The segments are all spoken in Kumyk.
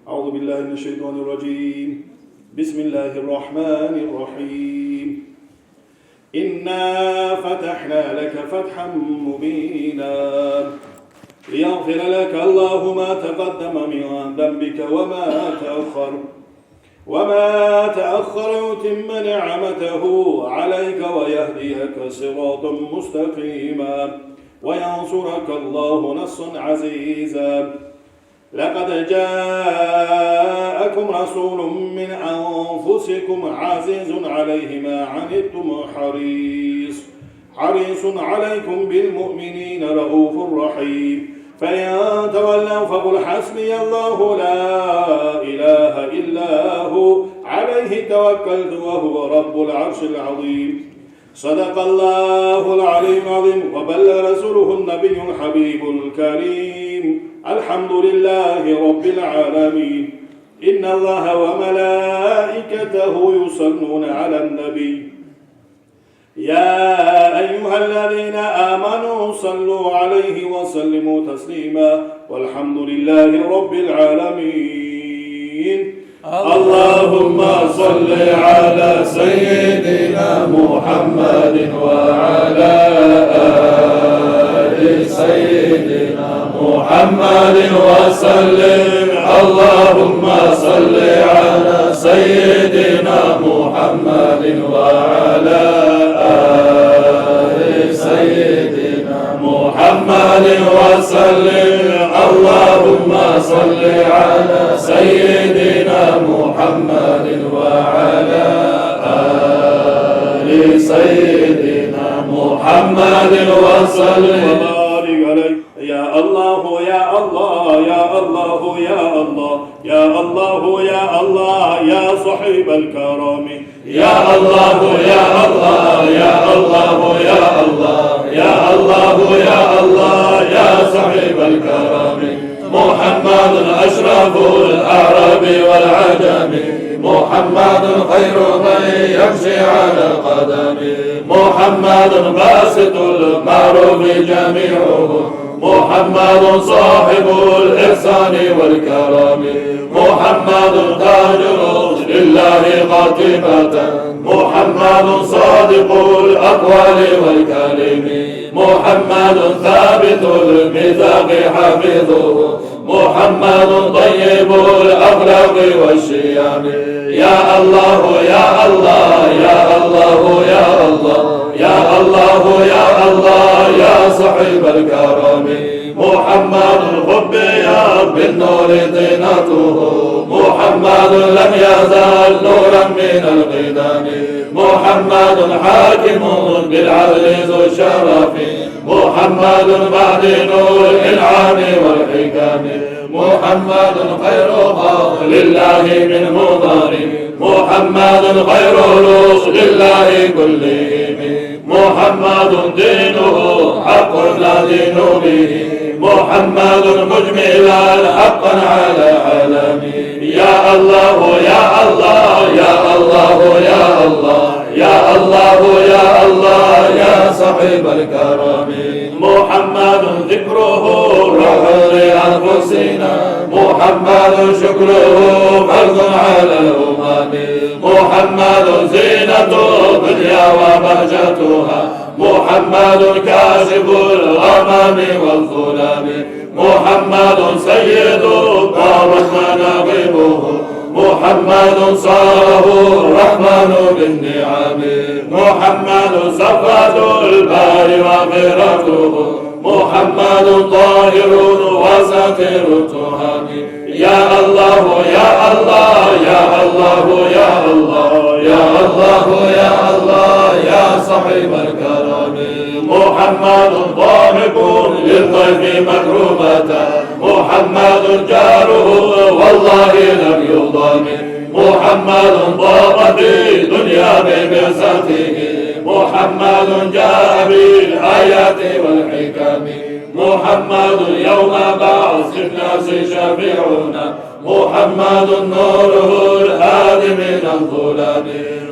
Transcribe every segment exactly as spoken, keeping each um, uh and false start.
أعوذ بالله من الشيطان الرجيم. بسم الله الرحمن الرحيم. إنا فتحنا لك فتحا مبينا ليغفر لك الله ما تقدم من ذنبك وما تأخر، وما تأخر، ويتم نعمته عليك ويهديك صراطا مستقيما وينصرك الله نصرا عزيزا. لقد جاءكم رسول من أنفسكم عزيز عليه ما عنتم حريص، حريص عليكم بالمؤمنين رءوف رحيم. فإن تولوا فقل حسبي الله لا إله إلا هو عليه توكلت وهو رب العرش العظيم. صدق الله العلي العظيم وبلغ رسوله النبي الحبيب الكريم. الحمد لله رب العالمين. إن الله وملائكته يصلون على النبي. يا أيها الذين آمنوا صلوا عليه وسلموا تسليما. والحمد لله رب العالمين. اللهم صل على سيدنا محمد وعلى آل سيدنا محمد وسلم. اللهم صل على سيدنا محمد وعلى آل سيدنا محمد وسلم. اللهم صل على سيدنا محمد وعلى آل سيدنا محمد وسلم. وبارك عليه. يا الله، يا الله، يا الله، يا الله، يا الله، يا الله، يا صاحب الكرم. يا الله، يا الله، يا الله، يا الله، يا الله، يا الله، يا صاحب الكرم. محمد أشرف العرب والعجم، محمد خير من يمشي على قدم، محمد باسط المعروف جميعه، محمد صاحب الإحسان والكرم، محمد تاج رسل الله قاطبة، محمد صادق الأقوال والكلم، محمد ثابت الميثاق حافظه، محمد طيب الأخلاق والشيم. يا الله، يا الله، يا الله، يا الله، يا الله، يا الله، يا صاحب الكرم. محمد خبي بالنور طينته، محمد لم يزل نورا من القدم، محمد حاكم بالعدل ذو الشرف، محمد معدن الإنعام والحكم، محمد خير خلق الله من مضر، محمد خير رسل الله كلهم، محمد دينه حق ندين به، محمد مجملا حقا على علم. يا الله، يا الله، يا الله، يا الله، يا الله، يا الله، يا صاحب الكرم. محمد ذكره روح لأنفسنا، محمد شكره فرض على الأمم، محمد زينة الدنيا وبهجتها، محمد كاشف الغمام والظلم، محمد سيد طابت مناقبه، محمد صاره الرحمن بالنعم، محمد صفوة الباري وخيرته، محمد طاهر وساتر التهم. يا الله، يا الله، يا الله، يا الله، يا الله، يا الله، يا صاحب الكرم. محمد ضاحك للضيف مكرمة، محمد جاره والله لم يضم، محمد ضاق في دنيا ببعثته، محمد جاء بالآيات والحكم، محمد يوم بعث الناس شفيعنا، محمد نوره الهادي من الظلم،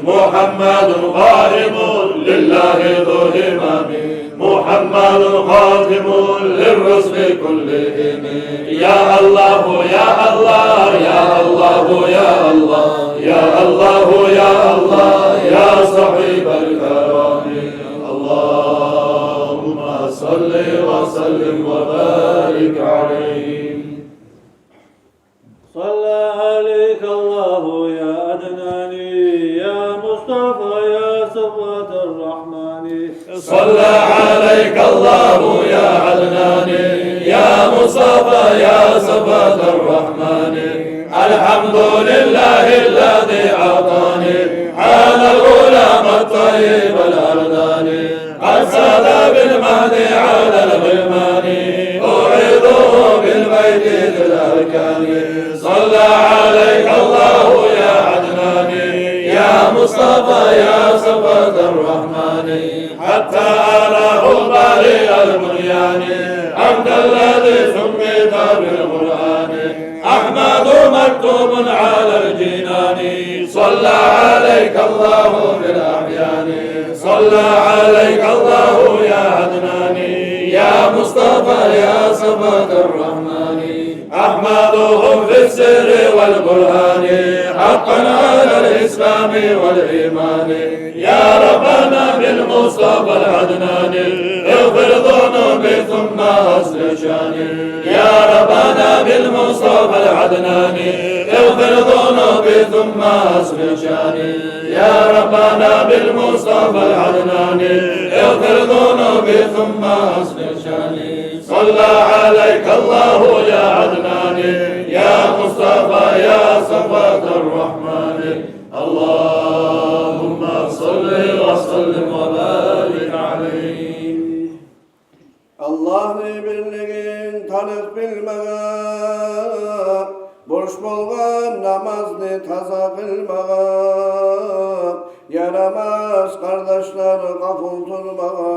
محمد قائم لله ذو همم، محمد خاتم للرسل كلهم. يا الله، يا الله، يا صلى عليك الله يا عدناني، يا مصطفى يا صفوة الرحمن. صلى عليك الله يا عدناني، يا مصطفى يا صفوة الرحمن. الحمد لله الذي أعطاني هذا الغلام الطيب الأرداني. قد ساد بالمهد على الغلمان، أعيده بالبيت ذي الأركان. صلى عليك الله يا عدناني، يا مصطفى يا صفوة الرحمن. حتى أراه بارئ البنيان، أنت الذي سميت بالقرآن. أحمد مكتوب على الجنان، صلى عليك الله في الأحيان. صلى عليك الله يا عدناني، يا مصطفى يا صفوة الرحمن. أحمده في السر والبرهان، حقا على الإسلام والإيمان. يا ربنا بالمصطفى العدناني، اغفر ذنوبي ثم أصلح شاني. يا ربنا بالمصطفى العدناني، اغفر ذنوبي ثم أصلح شاني. يا ربنا بالمصطفى العدناني، اغفر ذنوبي ثم أصلح شاني. صلى عليك الله يا عدناني، يا مصطفى يا صفوة الرحمن. اللهم صل وسلم وبارك عليه. Аллагьны бирлигин танып билмеге, борч болгъан намазны таза къылмагъа, ярамас, къардашлар, къафыл турмагъа.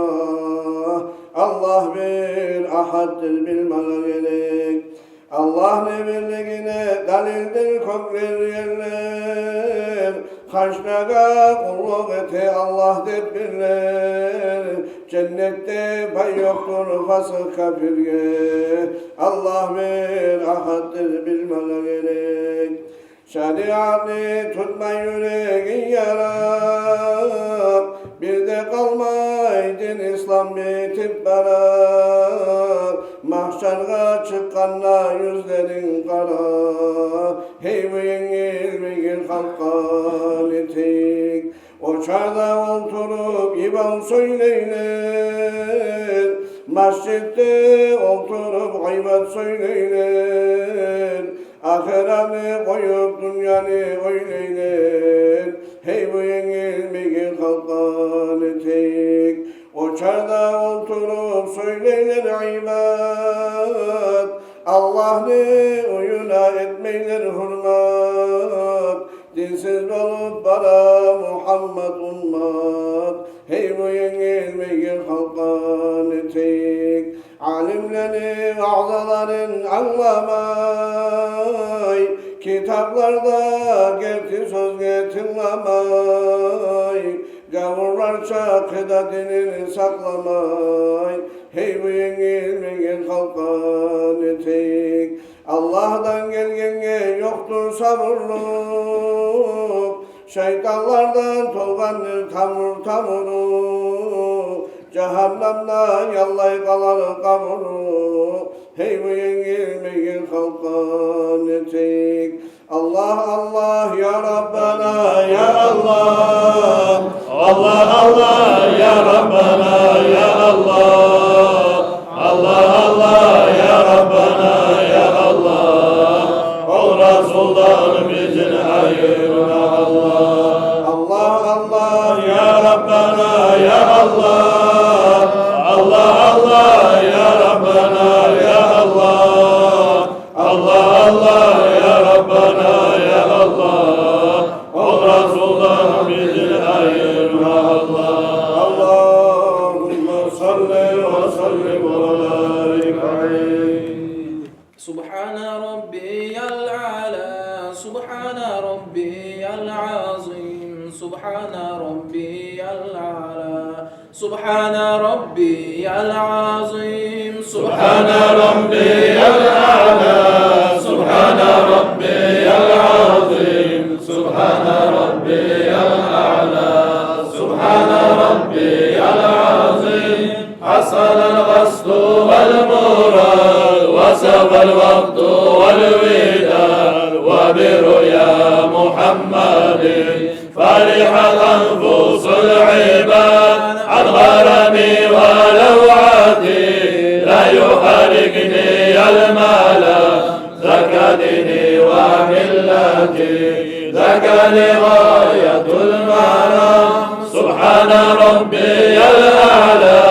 Аллагь бир агьаддыр билмеге герек. Аллагьны бирлигине далилдир кёклер, ерлер. Хажнагъа къуллукъ эте Аллагь деп бирлер. Женнетде пай ёкъдур фасыкъ капирге. Аллагь бир агьаддыр билмеге герек. Шариатны тутмай юрегин ярап, бир де къалмай дин ислам битип бара. Магьшаргъа чыкъгъанда юзлеринг къара, гьей, бу енгилмеген халкъгъа не этейик? Очарда олтуруп ибан сёйлейлер, межитде олтуруп гъайбат сёйлейлер. Ахыратны къоюп, дюньяны ойлайлар. Гьей, бу енгилмеген халкъгъа не этейик? Очарда олтуруп сёйлейлер гъайбат, Аллагьны уьюне этмейлер гьюрмат. Динсиз болуп бара Мугьаммат уммат. Гьей, бу енгилмеген халкъгъа не этейик? Алимлени ваъзаларын англамай, китапларда герти сёзге тынгламай, гавурларча къыда динин сакъламай. Гьей, бу енгилмеген халкъгъа не этейик? Аллагьдан гелгенге ёкъдур сабурлукъ, шайтанлардан толгъандыр тамур-тамуру. Жагьаннамда яллай къалар къабуру. Гьей, бу енгилмеген халкъгъа не этейик? Аллагь, Аллагь, я Раббана, я Аллагь. Аллагь, Аллагь, я Раббана, я Аллагь. Аллагь, Аллагь, я Раббана, я Аллагь. Ол Расулдан бизин айырма, Аллагь. Аллагь, Аллагь, я Раббана, я Аллагь. Аллагь, Аллагь, я Раббана, я Аллагь. Аллагь, Аллагь, я Раббана, я Аллагь. Ол Расулдан бизин айырма, Аллагь. اللهم صل وسلم وبارك عليه. سبحان ربي الأعلى، سبحان ربي العظيم، سبحان ربي الأعلى، سبحان ربي العظيم، سبحان ربي الأعلى، سبحان ربي العظيم، سبحان ربي الأعلى، سبحان ربي العظيم. حصل القصد والمراد، وسبق الوقت والوداد، وملتي، ذاك لي غاية المنى. سبحان ربي الأعلى،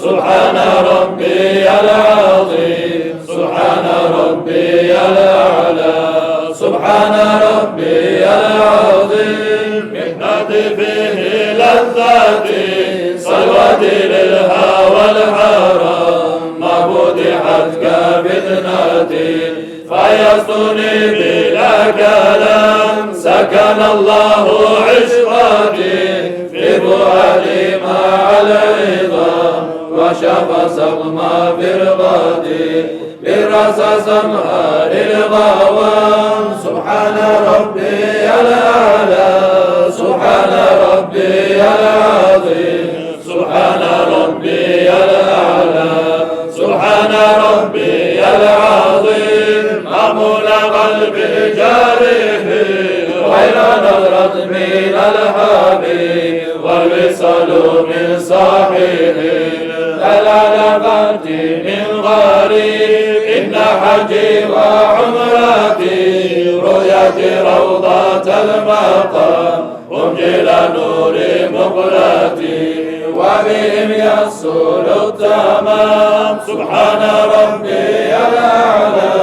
سبحان ربي العظيم، سبحان ربي الأعلى، سبحان ربي العظيم. محنتي فيه لذتي، سلوتي للهوى الحرام، ما فتحت كفتنتي، فيصوني بلا كلام. سكن الله عشقتي في فؤادي مع العظام، وشفى سقم فرقتي، برأس سمهار الغوام. سبحان ربي الأعلى، سبحان ربي العظيم، سبحان ربي الأعلى، سبحان ربي العظيم. أمول قلبي جارح، غير نظرة من الحبيب، والوصال من صحيح. لا، لا، لا، غدي من غريب، إن حجي وعمرتي، رؤيتي روضة المقام، أنجل نور مقلتي، وبهم يحصل التمام. سبحان ربي الأعلى،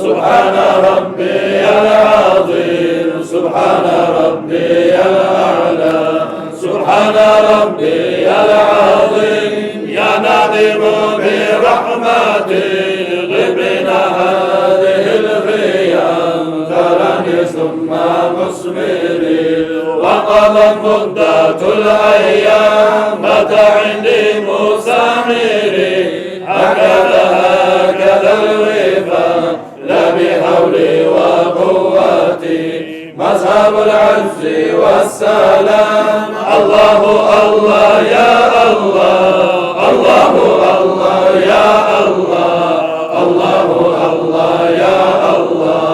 سبحان ربي العظيم، سبحان ربي الأعلى، سبحان ربي العظيم. يا ناظم برحمتي، غب من هذه الخيام، ترني ثم مثمري، وقضت مدة الأيام، مات عندي مسامري. هكذا، هكذا الوفاق، لا بحولي وقوتي، مذهب العز والسلام. الله، الله، يا الله، الله، الله، يا الله، الله، الله، يا الله.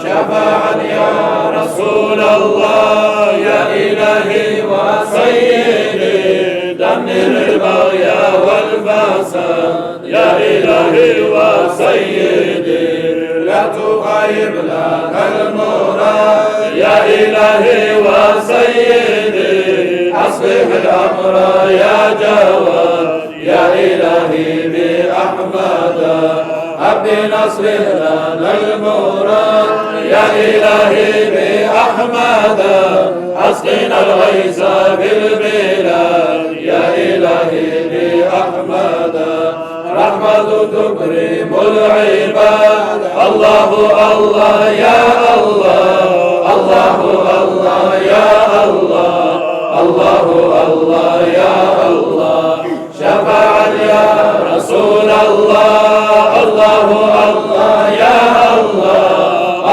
شفاعة يا رسول الله، يا إلهي وسيدي، دمر البغي والفساد، يا إلهي وسيدي، لا تخيب لنا المراد. يا إلهي وسيدي، أصلح الأمر يا جواد، يا إلهي بأحمد، ربنا أصلح لنا المراد. يا إلهي بأحمد، أسقنا الغيث في البلاد، يا إلهي بأحمد، رحمة تكرم العباد. الله، الله، يا الله، الله، الله، يا الله، الله، الله، يا الله. شفاعة يا رسول الله، الله، الله، يا الله،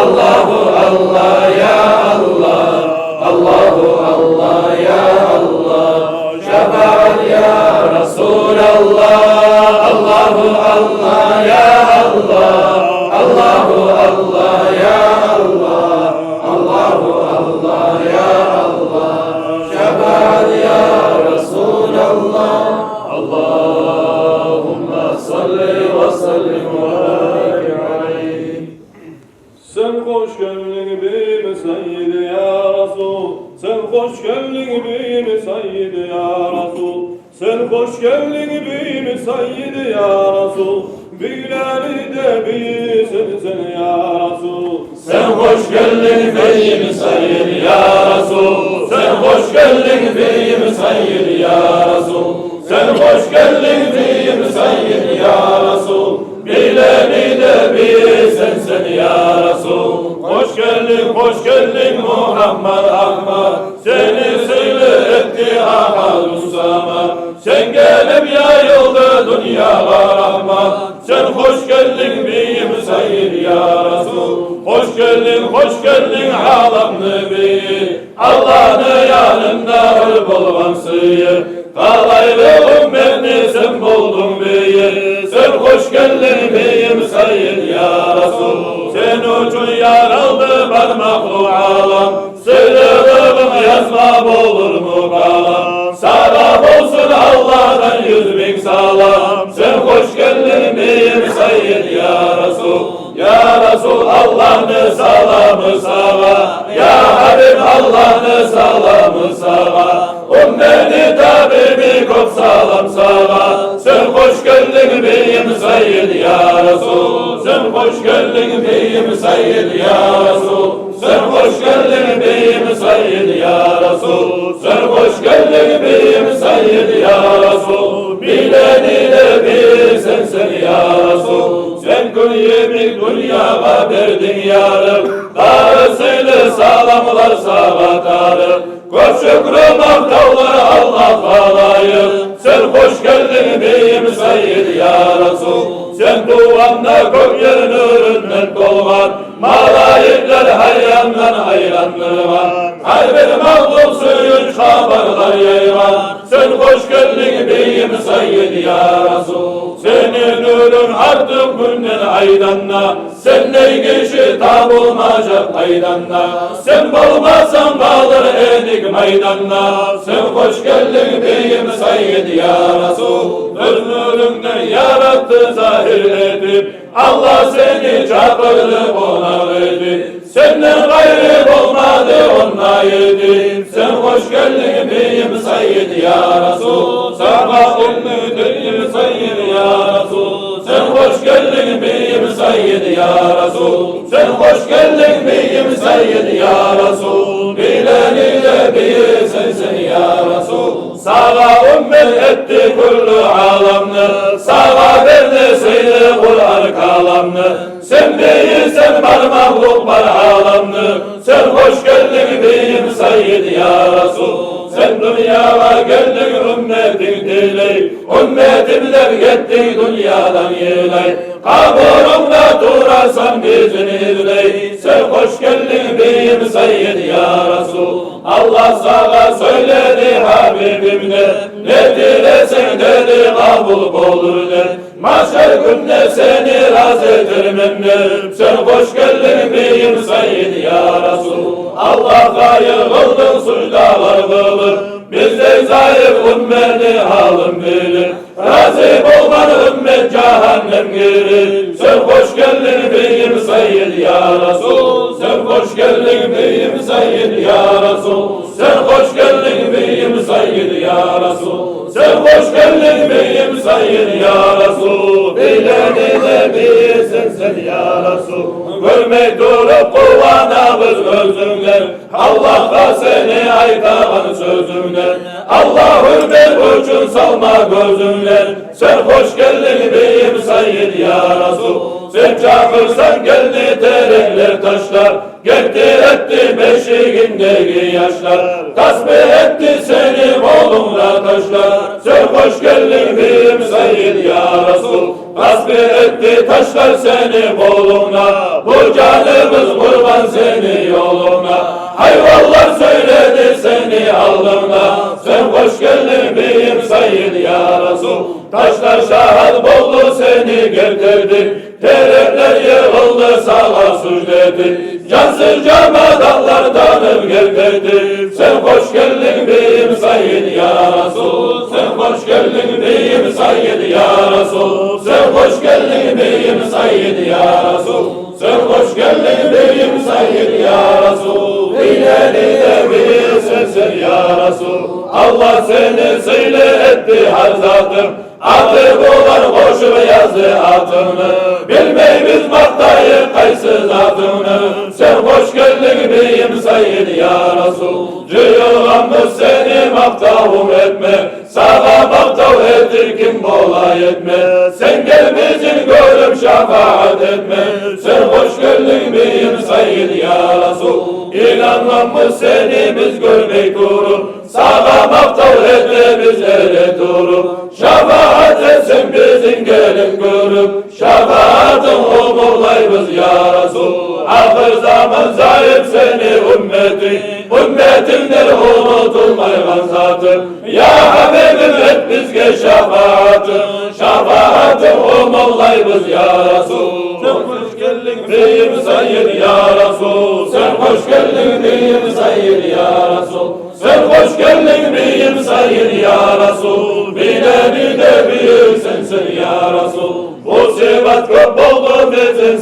الله، الله، يا الله، الله، الله، يا الله. شفاعة يا رسول الله، الله، الله، يا الله، الله، الله، يا الله، الله، الله، يا الله. شفاعة يا رسول الله. اللهم صل وسلم وبارك عليه. Sen hoş geldin beyim Seyyid ya Resul. Sen hoş geldin beyim Seyyid ya Resul. Sen hoş geldin beyim Seyyid ya Resul. Beyleri de beyi sensen ya Resul. Sen hoş geldin beyim Seyyid ya Resul. Sen hoş geldin beyim Seyyid ya Resul. Sen hoş geldin beyim Seyyid ya Resul. Beyleri de beyi sensen ya Resul. Hoş geldin, hoş geldin Muhammed Ahmed. Seni sıylı etti Ahadus Samed. Sen gelip yayıldı dünyağa rahmet. Sen hoş geldin beyim Seyyid ya Resul. Hoş geldin, hoş geldin alemni beyi. Allah'nı yanında ol bolğan sıyı. Talaylı ümmetni sen boldun beyi. Sen hoş geldin beyim Seyyid ya Resul. Sen uçun yaraldı bar mahluq alem. Sırrını yazma bolurmu kalam? Sana olsun Allah'tan yüz bin salam. Sen hoş geldin beyim Seyyid ya Resul. Я Расул, Аллагьны саламы сагъа, я Гьабиб, Аллагьны саламы сагъа. Умматны табиби, кёп салам сагъа. Сен хош гелдинг, бийим Сайид, я Расул. Сен хош гелдинг, бийим Сайид, я Расул. Сен хош гелдинг, бийим Сайид, я Расул. Сен хош гелдинг, бийим Сайид, я Расул. Бийлени де бийи сенсен, я Расул. Сен гюл йимик дюньягъа бердинг ярыкъ. Бары сыйлы саламлар сагъа тарыкъ. Кёп шюкрю, макътавлар Аллагьгъа лайыкъ. Сен хош гелдинг, бийим Сайид, я Расул. Сен тувгъанда кёк ер нюрюнден толгъан, малайиклер гьайрандан айландыргъан, гьар бир махлукъ сююнч хабарлар яйгъан. Сен хош гелдинг, бийим Сайид, я Расул. Сени нюрюнг артыкъ гюнден, айдан да. Сендей гиши табулмажакъ къайдан да. Сен болмасанг, къалыр эдик майданда. Сен хош гелдинг, бийим Сайид, я Расул. Оьз нюрюнгден яратды загьир этип, Аллагь сени чакъырды къонакъ этип. Сенден къайры болмады онда етип. Сен хош гелдинг, бийим Сайид, я Расул. Сагъа умматым Сайид, я Расул. Сен хош гелдинг, бийим Сайид, я Расул. Сен хош гелдинг, бийим Сайид, я Расул. Бийлени де бийи сенсен, я Расул. Сагъа уммат этди кюллю аламны, сагъа берди сыйлы Къуран каламны. Сен бийисен бар махлукъ, бар аламны. Сен хош гелдинг, бийим Сайид, я Расул. Сен дюньягъа гелдинг умматынг тилей, умматым деп гетдинг дюньядан йылай. Къабурунгда турасан бизин излей. Сен хош гелдинг, бийим Сайид, я Расул. Аллагь сагъа сёйледи Гьабибим де, не тилесенг, деди, къабул болур де. Магьшар гюнде сени рази этермен де. Сен хош гелдинг, бийим Сайид, я Расул. Аллагьгъа йыгъылдынг суждалар къылып, биздей зайып умматны гьалын билип. Рази болгъан уммат жагьаннем гирип. Сен хош гелдинг, бийим Сайид, я Расул. Сен хош гелдинг, бийим Сайид, я Расул. Сен хош гелдинг, бийим Сайид, я Расул. Сен хош гелдинг, бийим Сайид, я Расул. Бийлени де бийи сенсен, я Расул. Гёрмей туруп къуванабыз оьзюнгден. Аллагьгъа сени айтагъан сёзюнгден, Аллагь гьюрмет учун салма гёзюнгден. Сен хош гелдинг, бийим Сайид, я Расул. Сен чакъырсанг, гелди тереклер, ташлар, герти этди бешигингдеги яшлар. Тасбигь этди сени къолунгда ташлар. Сен хош гелдинг, бийим Сайид, я Расул. Тасбигь этди ташлар сени къолунгда, бу жаныбыз къурбан сени ёлунгда. Гьайванлар сёйледи сени алдынгда. Сен хош гелдинг, бийим Сайид, я Расул. Ташлар шагьат болду сени герти этип, тереклер йыгъылды сагъа сужда этип. Жансыз жамадатлар танып герти этип. Сен хош гелдинг, бийим Сайид, я Расул. Сен хош гелдинг, бийим Сайид, я Расул. Сен хош гелдинг, бийим Сайид, я Расул. Сен хош гелдинг, бийим Сайид, я Расул. Бийлени де бийи сенсен, я Расул. Аллагь сени сыйлы этди гьар затынг. Аты булан къошуп язды атынгны. Билмейбиз макътайыкъ къайсы затынгны. Сен хош гелдинг, бийим Сайид, я Расул. Жыйылгъанбыз сени макътавунг этме. Сагъа макътав этир ким бола этме. Сен гел бизин гёрюп шафаат этме. Сен хош гелдинг, бийим Сайид, я Расул. Инангъанбыз сени биз гёрмей туруп. Сагъа макътав этебиз эретуруп. Шафаат этсин бизин гелип гёрюп. Шафаатынг умурлайбыз, я Расул. Ахыр заман зайып сени умматынг. Умматынгдыр унутулмайгъан затынг. Я Гьабибим, эт бизге шафаатынг. Шафаатынг умурлайбыз, я Расул. Сен хош гелдинг, бийим Сайид, я Расул. Сен хош гелдинг, бийим Сайид, я Расул. Сен хош гелдинг, бийим Сайид, я Расул. Бийлени де бийи сенсен, я Расул. Мусибат кёп болду бизин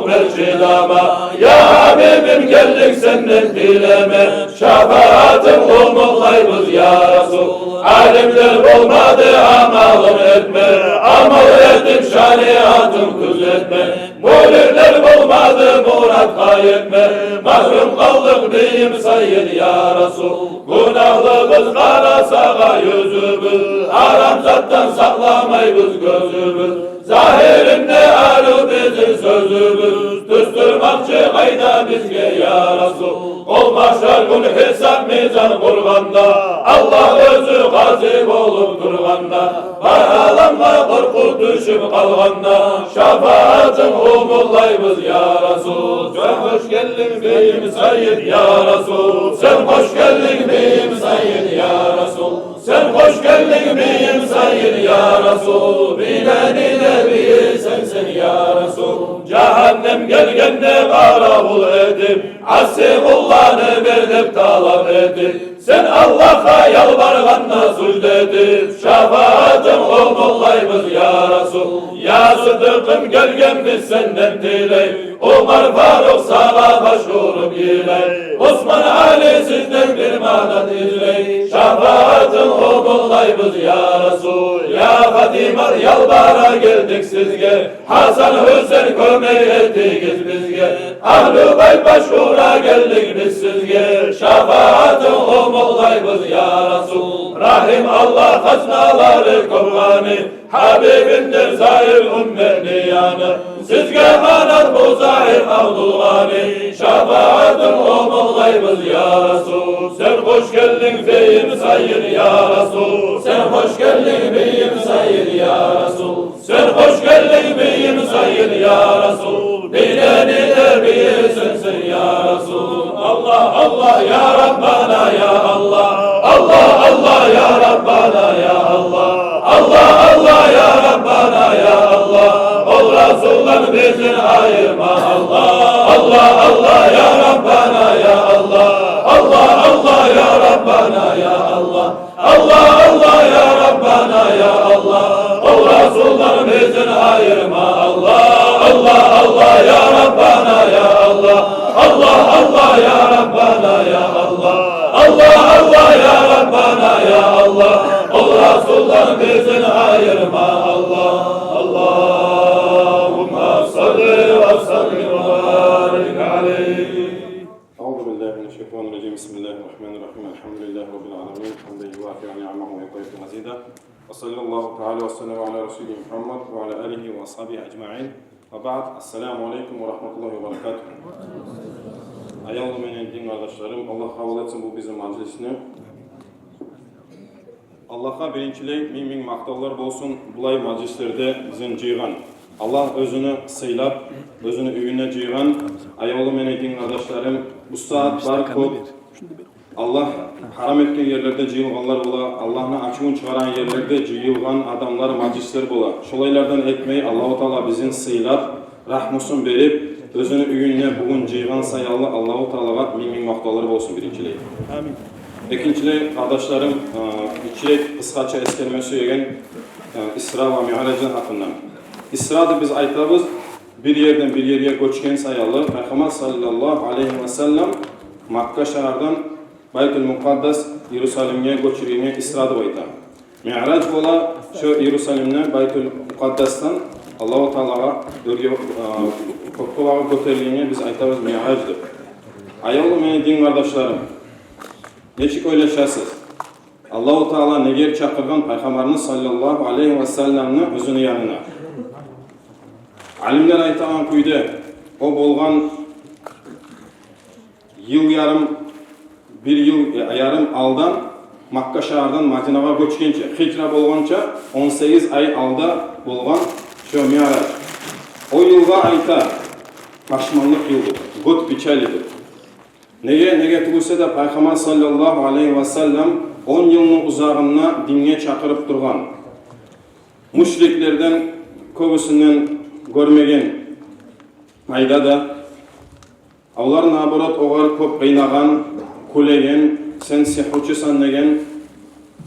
бер чыдама. Я гьабибим, гелдик сенден тилеме, шафагьатынг умутлайбыз, я Расул. Алимлер болмады амалын этме, амал этип шариатынг тюзетме. Мюридлер болмады муратгъа етме, магьрюм къалдыкъ, бийим сайид, я Расул. Гюнагьлыбыз, къара сагъа юзюбюз, гьарам затдан сакъламайбыз гёзюбюз. Загьиринде арив бизин сёзюбюз, тюз тюрмакъчы къайда бизге, я Расул? Ол магьшар гюн, гьисап-мизан къургъанда, Аллагь оьзю къази болуп тургъанда, бар аламгъа къоркъув тюшюп къалгъанда, шафагьатынг умутлайбыз, я Расул. Сен хош гелдинг, бийим сайид, я Расул. Сен хош гелдинг, бийим сайид, я Расул. Сен хош гелдинг, бийим сайид, я Расул. Бийлени де бийи сенсен, я Расул. Жагьаннем гелгенде къаравул этип, аси къулланы бер деп талап этип, сен Аллагьгъа ялбаргъанда сужда этип, шафагьатынг умутлайбыз, я Расул. Я Сыдыкъым, гелгенбиз сенден тилей, Умар Фарукъ, сагъа баш уруп йылай. Осман, Али, сизден бир мадат излей, шафагьатынг умутлайбыз, я Расул. Я Фатима, ялбара гелдик сизге, Гьасан, Гьюсейин, кёмек этигиз бизге. Агьлу байт, баш ура гелдик биз сизге, шафагьатынг умутлайбыз, я Расул. Рагьим Аллагь, хазналары кёп гъани, Гьабибиндир зайып умметни яны. Сизге къанат Музагьир, Абдулгъани, шафагьатынг умутлайбыз, я Расул. Сен хош гелдинг, бийим сайид, я Расул. Сен хош гелдинг, бийим сайид, я Расул. Сен хош гелдинг, бийим сайид, я Расул. Бийлени де бийи сенсен, я Расул. Аллагь, Аллагь, я Раббана, я Аллагь. Аллагь, Аллагь, я Раббана, я Аллагь. Аллагь, Аллагь, я Раббана, я Аллагь. Ол Расулдан бизин айырма, Аллагь. Аллагь, Аллагь, я Раббана, я Аллагь. Аллагь, Аллагь, я Раббана, я Аллагь. Аллагь, Аллагь, я Раббана, я Аллагь. Ол Расулдан бизин айырма, Аллагь. Аллагь, Аллагь, я Раббана, я Аллагь. Аллагь, Аллагь, я Раббана, я Аллагь. Аллагь, Аллагь, я Раббана, я Аллагь. Ол Расулдан бизин айырма, Аллагь. Аллагьумма салли ва саллим ва барик алайгь. أعوذ بالله من الشيطان الرجيم. بسم الله الرحمن الرحيم. الحمد لله رب العالمين. حمدا يوافي نعمه ويكافئ مزيده. وصلى الله تعالى وسلم على رسوله محمد وعلى آله وأصحابه أجمعين. وبعد. السلام عليكم ورحمة الله وبركاته. Аявлу мени дин къардашларым, Аллагь къабул этсин бу бизин мажлисни. Аллагьгъа биринчилей минг-минг макътавлар болсун, булай мажлислерде бизин жыйгъан. Аллагь оьзюню сыйлап, оьзюню уьюне жыйгъан. Аявлу мени дин къардашларым, бу сагьат бар кёп Аллагь гьарам этген ерлерде жыйылгъанлар бола, Аллагьны ачувун чыгъарагъан ерлерде жыйылгъан адамлар, мажлислер бола. Шолайлардан этмей, Аллагьу Таала бизин сыйлап, рагьмусун берип, оьзюню уьюне бугюн жыйгъан саялы Аллагьу Таалагъа минг-минг макътавлар болсун биринчилей. Амин. Экинчилей, къардашларым, э, гиччирек къысгъача эсгерме сюеген, э, Исра ва Миъражны гьакъындан. Исра деп биз айтабыз, бир ерден бир ерге гёчген саялы, Пайхаммар саллаллагьу алайгьи ва саллам Макка шагьардан Байтул Мукъаддас, Иерусалимге гёчюргенге Исра деп айта. Миъраж бола шо Иерусалимден, Байтул Мукъаддасдан Аллагьу Таалагъа оьрге, а, кёкге багъып гётерилгенге биз айтабыз Миъраж деп. Аявлу мени дин къардашларым, нечик ойлашасыз? Аллагьу Таала неге чакъыргъан Пайхаммарны саллаллагьу алайгьи ва салламны оьзюню янына? Алимлер айтагъан кюйде, о болгъан йыл ярым, бир йыл, э, ярым алдан, Макка шагьардан Мадинагъа гёчгенче, гьижра болгъанча он сегиз ай алда болгъан шо Миъраж. О йылгъа айта пашманлыкъ йыл деп, год печали деп. Неге, неге тюгюлсе де, Пайхаммар саллаллагьу алайгьи ва саллам он йылны узагъында динге чакъырып тургъан. Мушриклерден кёбюсюнден гёрмеген пайда да, олар, наоборот, огъар кёп къыйнагъан, кюлеген, сен сигьручусан деген,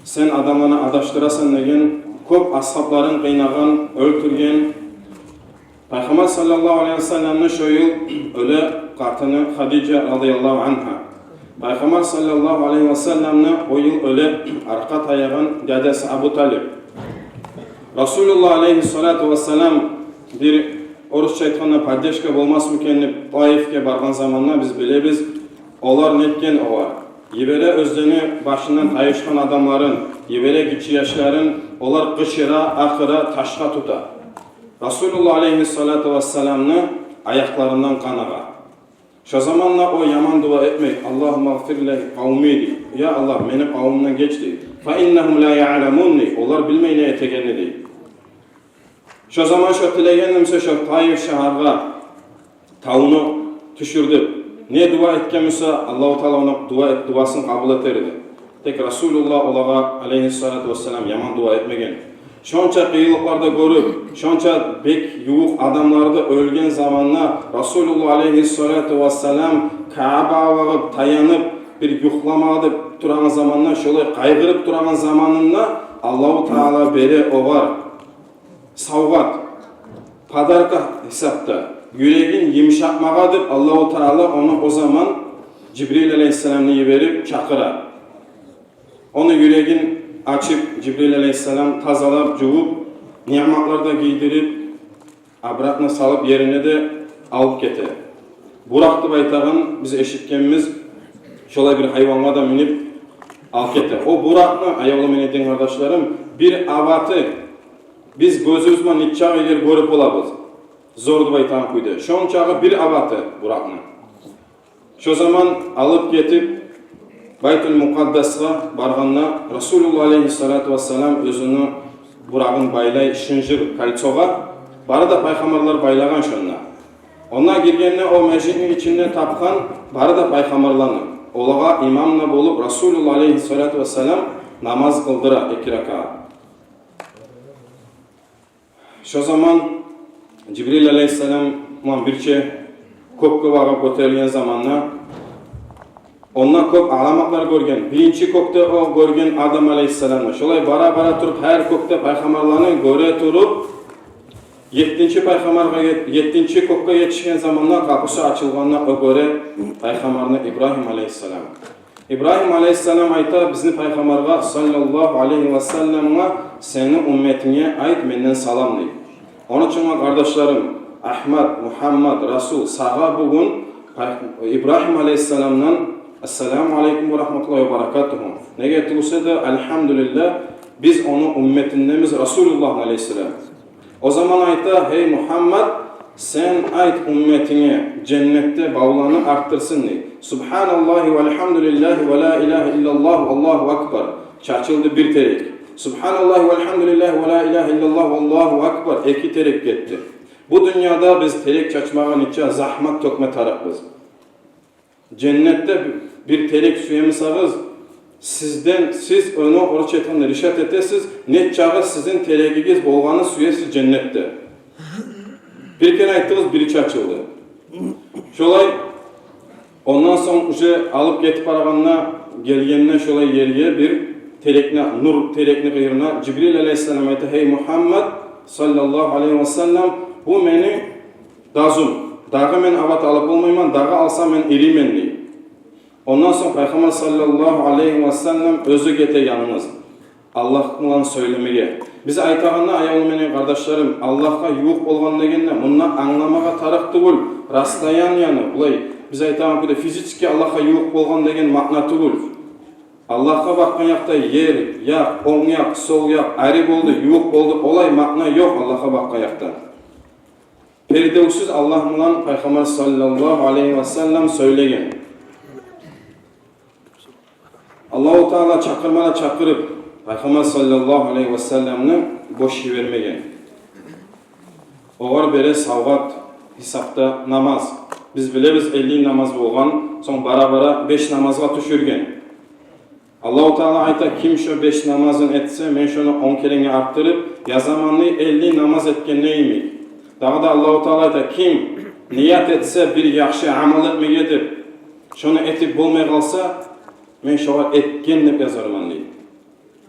сен адамланы адашдырасан деген, кёп асгьабларын къыйнагъан, оьлтюрген, Пайхаммар саллаллагьу алайгьи васалламны шо йыл оьле къатыны Хадижа радияллагьу ангьа. Пайхаммар саллаллагьу алайгьи васалламны о йыл оьле аркъа таягъан дядясы Абу Талиб. Расулуллагь алайгьиссалату вассалам бир, орусча айтгъанда, поддержка болмасмы экен деп Таифге баргъан заманда, биз билебиз, олар нетген огъар. Йибере оьзлени башындан тайышгъан адамларын, йибере гиччи яшларын, олар къычыра, акъыра, ташгъа тута. Расулуллагь алайгьиссалату вассаламны аякъларындан къан агъа. Шо заманда о яман дуа этмек: «Аллагьумма гъфир ли къавми», — дей. «Я Аллагь, мени къавумумдан геч», — дей. «Фа иннагьум ла яъламун», — дей. «Олар билмей не этегенни», — дей. Шо заман шо тилеген буса шо Таиф шагьаргъа тавну тюшюрдюп, не дуа этген буса, Аллагьу Таала ону дуа эт-, дуасын къабул этер эди. Тек Расулуллагь олагъа алайгьиссалату вассалам яман дуа этмеген. Шонча къыйынлыкълар да гёрюп, шонча бек ювукъ адамлары да оьлген заманда, Расулуллагь алайгьиссалату вассалам Каабагъа багъып, таянып, бир юхламагъа деп турагъан заманда, шолай къайгъырып турагъан заманында Аллагьу Таала бере огъар савгъат, подарка гьисапда, юрегин йымышатмагъа деп Аллагьу Таала ону о заман Жибрил алайгьиссаламны йиберип чакъыра. Ону юрегин ачып, Жибрил алайгьиссалам тазалап, жувуп, ниъматлар да гийдирип, обратно салып, ерине де алып гете. Буракъ деп айтагъан, биз эшитгенбиз, шолай бир гьайвангъа да минип алып гете. О буракъны, аявлу мени дин къардашларым, бир абаты биз гёзюбюз булан нечакъы ер гёрюп болабыз, зор деп айтагъан кюйде. Шончакъы бир абаты буракъны. Шо заман алып гетип, Байтул Мукъаддасгъа баргъанда, Расулуллагь алайгьиссалату вассалам оьзюню бурагъын байлай шынжыр кольцогъа, бары да пайхаммарлар байлагъан шонда. Онда гиргенде, о межитни ичинде тапгъан бары да пайхаммарланы. Олагъа имам да болуп, Расулуллагь алайгьиссалату вассалам намаз къылдыра эки ракаат. Шо заман Жибрил алайгьиссалам булан бирче кёкге багъып гётерилген заманда, онда кёп аламатлар гёрген. Биринчи кёкде о гёрген Адам алайгьиссаламны. Шолай бара-бара туруп, гьар кёкде пайхаммарланы гёре туруп, еттинчи пайхаммаргъа ет-, еттинчи кёкге етишген заманда, къапусу ачылгъанда, о гёре пайхаммарны Ибрагьим алайгьиссалам. Ибрагьим алайгьиссалам айта бизин пайхаммаргъа, саллаллагьу алайгьи васалламгъа: «Сени умметинге айт менден салам», — дей. Ону учун, къардашларым, Агьмат, Мугьаммат, Расул, сагъа бугюн пай-, Ибрагьим алайгьиссаламдан: «Ассаламу алайкум ва рагьматуллагьи ва баракатугьу». Неге тюгюл буса да, альгьамдулиллагь, биз ону умметинденбиз, Расулуллагьны алайгьиссалам. О заман айта: «Гьей Мугьаммат, сен айт умметинге, женнетде бавланы артдырсын», — дей. «Субгьаналлагьи валгьамдулиллагьи ва ла илагьа иллаллагьу валлагьу акбар». Чачылды бир терек. «Субгьаналлагьи валгьамдулиллагьи ва ла илагьа иллаллагьу валлагьу акбар». Эки терек гетди. Бу дюньяда биз терек чачмагъа нече загьмат тёкме тарыкъбыз. Женнетде бир терек сюемисагъыз, сизден, сиз ону, орусча айтгъанда, решать этесиз, нечакъы сизин терегигиз болгъанны сюесиз женнетде. Бир керен айтдыгъыз, бири чачылды. Шолай, ондан сонг уже алып гетип барагъанда, гелгенде шолай ерге, бир терекни, нур терекни къыйырына, Жибрил алайгьиссалам айта: «Гьей Мугьаммат, саллаллагьу алайгьи васаллам, бу мени дазум. Дагъы мен абат алып болмайман, дагъы алсам, мен ириймен», — дей. Ондан сонг пайхаммар, саллаллагьу алайгьи васаллам, оьзю гете янгыз Аллагь булан сёйлемеге. Биз айтагъанда, аявлу мени къардашларым, Аллагьгъа ювукъ болгъан дегенде, мунда англамагъа тарыкъ тюгюл расстоянияны, булай биз айтагъан кюйде физически Аллагьгъа ювукъ болгъан деген маъна тюгюл. Аллагьгъа бакъгъан якъда ер, якъ, онг якъ, сол якъ, ари болду, ювукъ болду, олай маъна ёкъ Аллагьгъа бакъгъан якъда. Пердевсюз Аллагь булан пайхаммар, саллаллагьу алайгьи васаллам, сёйлеген. Аллагьу Таала чакъырма да чакъырып, пайхаммар, саллаллагьу алайгьи васалламны бош йибермеген. Огъар бере савгъат гьисапда намаз. Биз билебиз, элли намаз болгъан, сонг бара-бара беш намазгъа тюшюрген. Аллагьу Таала айта: «Ким шо беш намазын этсе, мен шону он керенге артдырып язаман», — дей, элли намаз этгенде йимик. Дагъы да Аллагьу Таала айта: «Ким ният этсе бир яхшы амал этмеге деп, шону этип болмай къалса, мен шогъар этген деп язарман», — дей.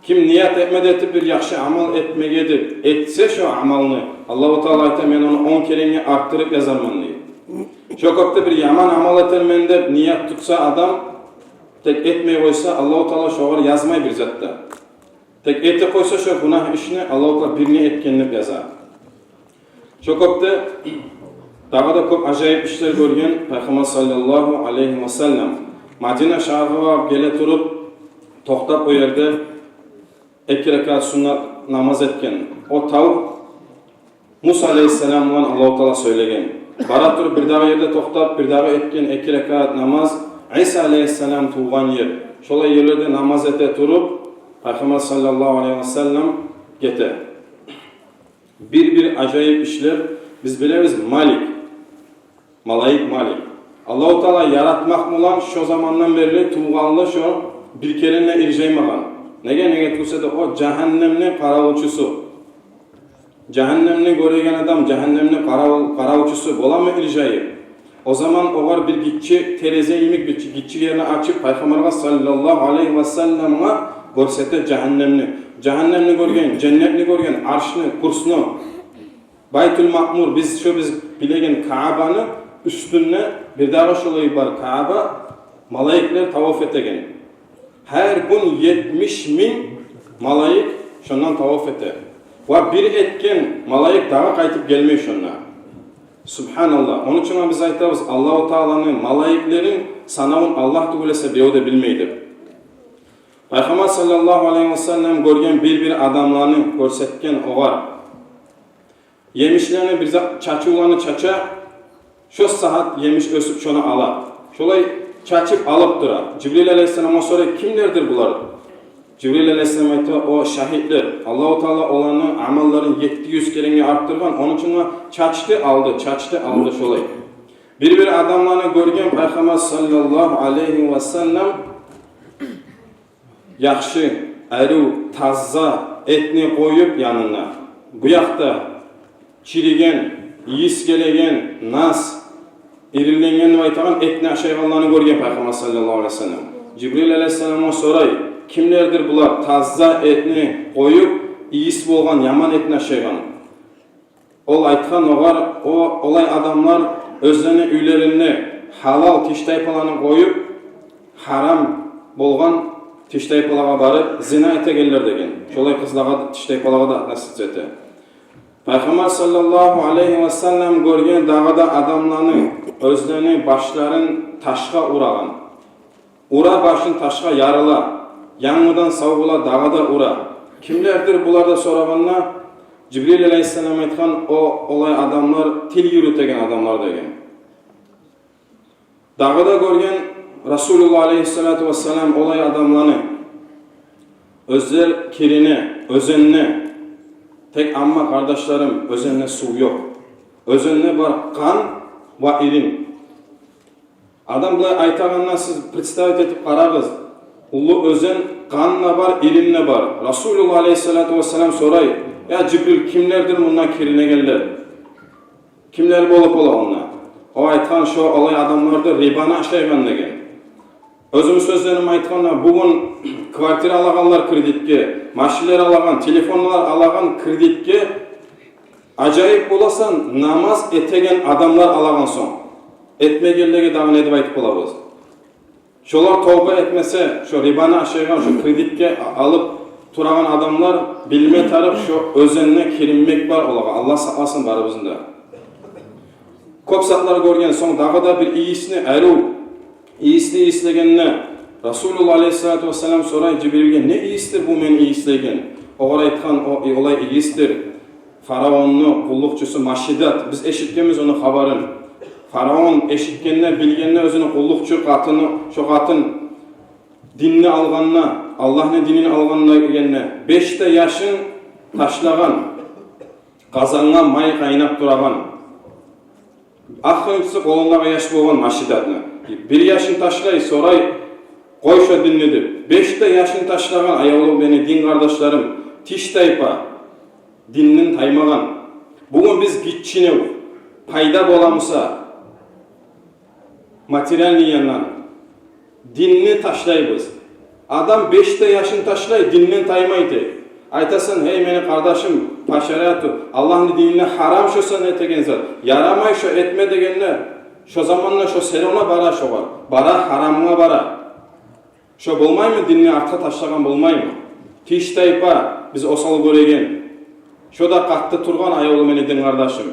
Ким ният этмеди этип бир яхшы амал этмеге деп, этсе шо амалны, Аллагьу Таала айта: «Мен ону он керенге арттырып язарман», — дей. Шо кюйде бир яман амал этермен деп ният тутса адам, тек этмей къойса, Аллагьу Таала шогъар язмай бир зат да. Тек этип къойса шо гюнагь ишни, Аллагьу Таала бирни этген деп яза. Шо кюйде дагъы да кёп ажайып ишлер гёрген Пайхаммар саллаллагьу алайгьи васаллам. Мадина шагьаргъа барып геле туруп, токътап о ерде эки ракаат суннат намаз этген. О тав Муса алайгьиссалам булан Аллагьу Таала сёйлеген. Бара туруп бирдагъы ерде токътап, бирдагъы этген эки ракаат намаз Иса алайгьиссалам тувгъан ер. Шолай ерлерде намаз эте туруп, Пайхаммар саллаллагьу алайгьи васаллам гете. Бир-бир ажайып ишлер. Биз билебиз, Малик, малайик Малик. Аллагьу Таала яратмакъ булан шо замандан берли тувгъанлы шо бир керен де иржаймагъан. Неге, неге тюгюл эсе де о жагьаннемни къаравулчусу. Жагьаннемни гёреген адам жагьаннемни къаравул-, къаравулчусу боламы иржайып? О заман огъар бир гиччи терезе йимик, бир гиччи ерни ачып, Пайхаммаргъа саллаллагьу алайгьи васалламгъа гёрсете жагьаннемни. Жагьаннемни гёрген, женнетни гёрген, Аршны, Курсну, Байтул Маъмур, биз шо биз билеген Каабаны уьстюнде бирдагъы шолай бар Кааба, малайиклер таваф этеген. Гьар гюн етмиш минг малайик шондан таваф эте. Ва бир этген малайик дагъы къайтып гелмей шонда. Субгьаналлагь. Ону учун биз айтабыз, Аллагьу Тааланы малайиклерин санавун Аллагь тюгюл эсе бирев де билмей деп. Пайхаммар саллаллагьу алайгьи васаллам гёрген бир-бир адамланы, гёрсетген огъар. Емишлени бир за-, чачывланы чача, шо сагьат емиш оьсюп, шону ала. Шолай чачып алып тура. Жибрил алайгьиссаламгъа сорай: «Кимлердир булар?» Жибрил алайгьиссалам айта: «О шагьитлер. Аллагьу Таала оланы амалларын етти юз керенге арттыргъан, ону учун чачды, алды, чачды, алды шолай». Бир-бир адамланы гёрген Пайхаммар саллаллагьу алайгьи васаллам яхшы, арив, таза этни къоюп янына, бу якъда чириген, ийис гелеген, нас, иринленген деп айтагъан этни ашайгъанланы гёрген Пайхаммар саллаллагьу алайгьи васаллам. Жибрил алайгьиссаламгъа сорай: «Кимлердир булар таза этни къоюп, ийис болгъан, яман этни ашайгъан?» Ол айтгъан огъар: «О, олай адамлар оьзлени уьйлеринде гьалал тиштайпаланы къоюп, гьарам болгъан тиштайпалагъа барып зина этегенлер», — деген. Шолай къызлагъа, тиштайпалагъа да относиться эте. Пайхаммар саллаллагьу алайгьи васаллам гёрген дагъы да адамланы, оьзлени башларын ташгъа урагъан. Ура башын ташгъа, ярыла, янгыдан сав бола, дагъы да ура. «Кимлердир булар?» — деп сорагъанда, Жибрил алайгьиссалам айтгъан: «О, олай адамлар тил юрютеген адамлар», — деген. Дагъы да гёрген Расулуллагь алайгьиссалату вассалам олай адамланы: оьзлер кирине оьзенде, тек амма, къардашларым, оьзенде сув ёкъ. Оьзенде бар къан ва ирин. Адам булай айтагъанда, сиз представить этип къарагъыз. Уллу оьзен, къан да бар, ирин де бар. Расулуллагь алайгьиссалату вассалам сорай: «Я Жибрил, кимлердир мунда киринегенлер? Кимлер болуп бола онда?» О айтгъан: «Шо олай адамлардыр, рибаны ашайгъан», — деген. Оьзюмню сёзлеримни айтгъанда, бугюн квартира алагъанлар кредитге, машинлер алагъан, телефонлар алагъан кредитге. Ажайып боласан, намаз этеген адамлар алагъан сонг, этмегенлеге дагъы не деп айтып болабыз? Шолар товба этмесе, шо рибаны ашайгъан, шо кредитге а-, алып турагъан адамлар билме тарыкъ, шо оьзенде киринмек бар олагъа. Аллагь сакъласын барыбызны да. Кёп затлар гёрген сонг, дагъы да бир ийисни, арив ийисни ийислегенде, Расулуллагь алайгьиссалату вассалам сорай Жибрилге: «Не ийисдир бу мен ийислеген?» Огъар айтгъан: «О, олай ийисдир фараонну къуллукъчусу Машидат». Биз эшитгенбиз ону хабарын. Фараон эшитгенде, билгенде, оьзюню къуллукъчу къатыны, шо къатын динни алгъанда, Аллагьны динин алгъанда дегенде, беш де яшын ташлагъан, къазангъа май къайнап турагъан. Ахырынчысы къолундагъы яш болгъан Машидатны. Бир яшын ташлай, сорай: «Къой шо динни», — деп. Беш де яшын ташлагъан, аявлу мени дин къардашларым, тиштайпа, динден таймагъан. Бугюн биз гиччинев пайда боламыса материальный яндан, динни ташлайбыз. Адам беш де яшын ташлай, динден таймай дей. Айтасан: «Гьей, мени къардашым, по шариату, Аллагьны дининде гьарам шо сен этеген зат, ярамай шо, этме», — дегенде, шо заманда шо сен ону бара шогъар, бара, гьарамгъа бара. Шо болмаймы, динни артгъа ташлагъан болмаймы? Тиш тайпа биз осал гёреген. Шо да къатты тургъан, аявлу мени дин къардашым.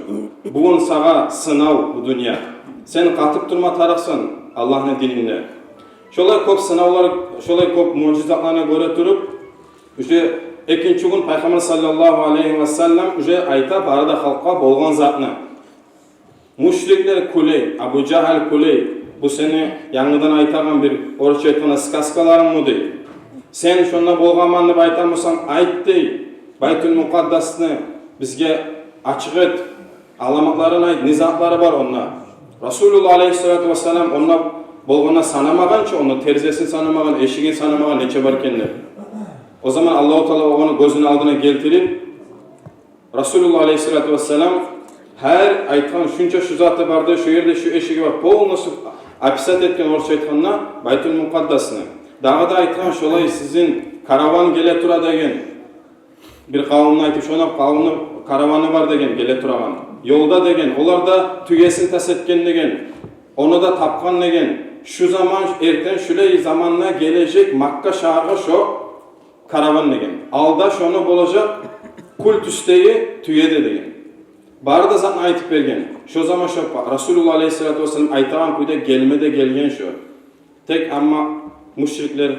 Бугюн сагъа сынав бу дюнья. Сен къатып турма тарыкъсан Аллагьны дининде. Шолай кёп сынавлар, шолай кёп муъжизатланы гёре туруп, уже экинчи гюн Пайхаммар саллаллагьу алайгьи ва саллам уже айта бары да халкъгъа болгъан затны. Мушриклер кюлей, Абу Жагьл кюлей: «Бу сени янгыдан айтагъан бир, орусча айтгъанда, сказкаларынгмы?» — дей. «Сен шонда болгъанман деп айтамысан, айт, — дей, — Байтул Мукъаддасны бизге ачыкъ эт, аламатларын айт, не затлары бар онда?» Расулуллагь алайгьиссалату вассалам онда болгъанда санамагъан чы, онда терезесин санамагъан, эшигин санамагъан, нече бар экен деп. О заман Аллагьу Таала огъар гёзюню алдына гелтирип, Расулуллагь алайгьиссалату вассалам гьар айтгъан, шунча шу заты барды, шу ерде шу эшиги бар, полностью описать этген, орусча айтгъанда, Байтул Мукъаддасны. Дагъы да айтгъан: «Шолай сизин караван геле тура», — деген. Бир къавумну айтып, шону къавумну караваны бар деген, геле турагъан. Ёлда деген, олар да тюесин тас этген деген. Ону да тапгъан деген. Шу заман, эртен шулай заманда гележек Макка шагьаргъа шо караван деген. Алда шону болажакъ кюл тюсдеги тюе де деген. Бары да затны айтып берген. Шо заман шо Расулуллагь алайгьиссалату вассалам айтагъан кюйде гелме де гелген шо. Тек амма мушриклер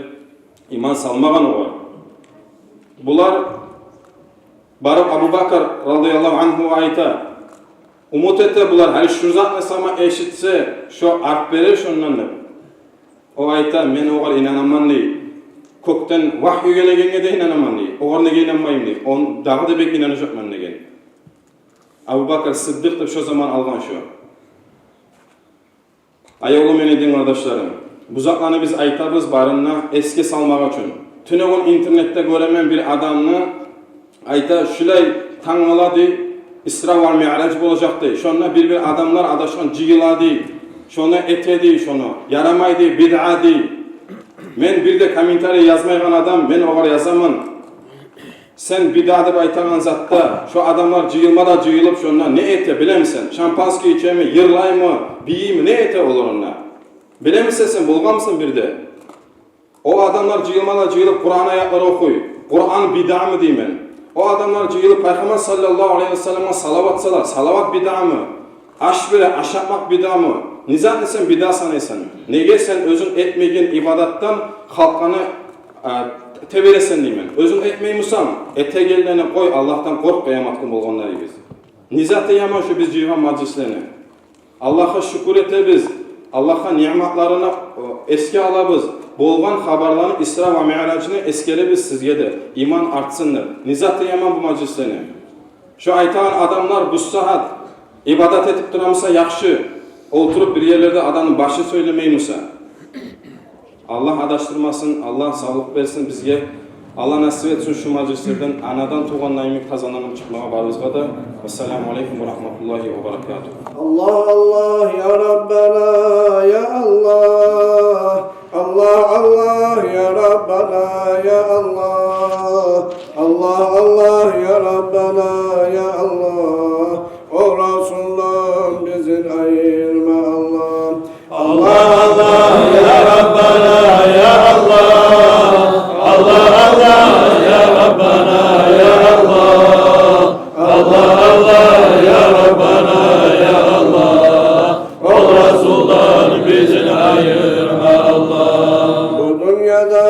иман салмагъан огъар. Булар барып, Абу Бакр радияллагьу ангьугъа айта, умут эте булар, гьали шу затны сама эшитсе, шо арт берер шондан деп. О айта: «Мен огъар инанаман, — дей. — Кёкден вагью гелегенге де инанаман, — дей. — Огъар неге инанмайым, — дей. — Ону дагъы да бек инанажакъман», — деген. Абу Бакр Сыддыкъ деп шо заман алгъан шо. Аявлу мени дин къардашларым, бу затланы биз айтабыз барын да эсге салмакъ учун. Тюнегюн интернетде гёремен бир адамны, айта: «Шулай тангала, — дей, — Исра ва Миъраж болажакъ, — дей. — Шонда бир-бир адамлар адашгъан жыйыла, — дей. — Шону эте, — дей, — шону. Ярамай, — дей, — бидъа, — дей». Мен бир де комментарий язмайгъан адам, мен огъар язаман: «Сен бидъа деп айтагъан затда, шо адамлар жыйылма да жыйылып, шонда не эте, билемисен? Шампанский ичеми, йырлаймы, бийийми, не эте олар онда? Билемисен сен, болгъанмысан бир де?» О адамлар жыйылма да жыйылып, Къуран аятлар охуй. Къуран бидъамы деймен? О адамлар жыйылып, Пайхаммар саллаллагьу алайгьи ва салламгъа салават сала. Салават бидъамы? Аш бере, ашатмакъ бидъамы? Не затны сен бидъа санайсан? Неге сен оьзюнг этмейген ибадатдан халкъны, а, тебересен деймен? Оьзюнг этмеймисен, этегенлени къой, Аллагьдан къоркъ, къыямат гюн болгъанлар йимик. Не заты яман шу биз жыйгъан мажлислени? Аллагьгъа шюкюр этебиз, Аллагьны ниъматларын, э, эсге алабыз. Болгъан хабарланы, Исра ва Миъражны эсгеребиз сизге де, иман артсын деп. Не заты яман бу мажлислени? Шо айтагъан адамлар бу сагьат ибадат этип турамыса яхшы, олтуруп бир ерлерде адамны башын сёйлемеймиса. Аллагь адашдырмасын, Аллагь савлукъ берсин бизге. Аллагь насип этсин шу мажлислерден анадан тувгъан йимик тазаланып чыкъмагъа барыбызгъа да. Вассаламу алейкум ва рагьматуллагьи ва баракатугь. الله الله يا ربنا يا الله. الله الله يا ربنا يا الله. الله الله يا ربنا يا الله. О Расулдан бизин айырма, Аллагь. الله الله يا ربنا يا الله. الله الله يا ربنا يا الله. الله الله يا ربنا يا الله. О Расулдан бизин айырма, Аллагь. Бу дюньяда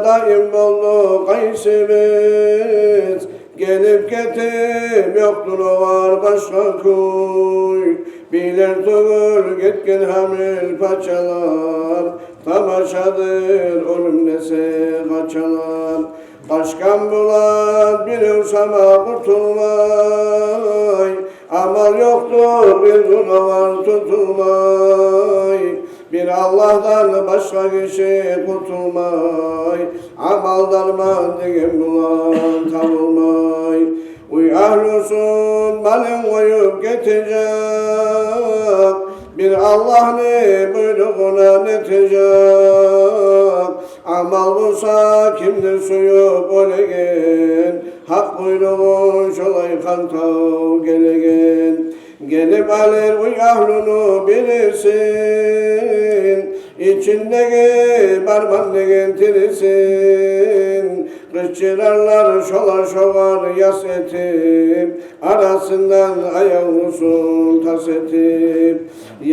даим болдукъ къайсыбыз, гелип гетип, ёкъдур огъар башгъа кюй. Бийлер тюгюл гетген гьамил пачалар, тамашадыр оьлюм десе къачалар. Къачгъан булан бирев сама къутулмай, амал ёкъдур бир гюн огъар тутулмай. Бир Аллагьдан башгъа гиши къутулмай, амал дарман деген булан табылмай. Уьй агьлюсюн, малын къоюп гетежек, бир Аллагьны буйругъуна нетежек. Амал буса кимдир сююп оьлеген, гьакъ буйругъун шолай къантав гелеген. Гелип алыр уьй агьлюню бирисин, ичиндеги барман деген тирисин. Къычырарлар шолар шогъар яс этип, арасындан аявлусун тас этип.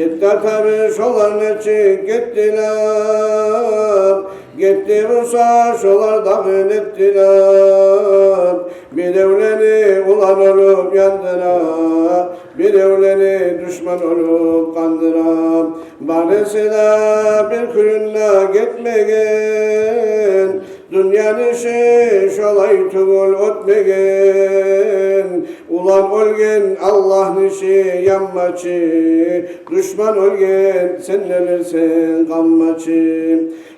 Етти атабыз шолар нечик гетдилер, гетди буса шолар дагъы нетдилер. Биревлени улан оьлюп яндыра, биревлени душман оьлюп къандыра. Барысы да бир кююнде гетмеген, дюньяны иши шолай тюгюл оьтмеген. Улан оьлген Аллагьны иши янмачы, душман оьлген сен оьлерсен къанмачы.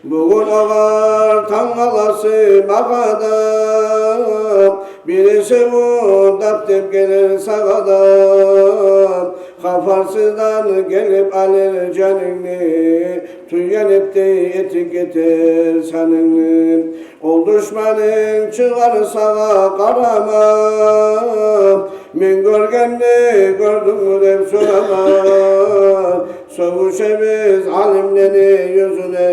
Бугюн огъар тангаласы магъа да, бириси мурдат деп гелер сагъа да. Хафарсыздан гелип алыр жанынгны, тюйген этдей этип гетер санынгны. Ол душманынг чыгъар сагъа къарама, мен гёргенни гёрдюнгмю деп сорама. Сёгюшебиз алимлени юзюне,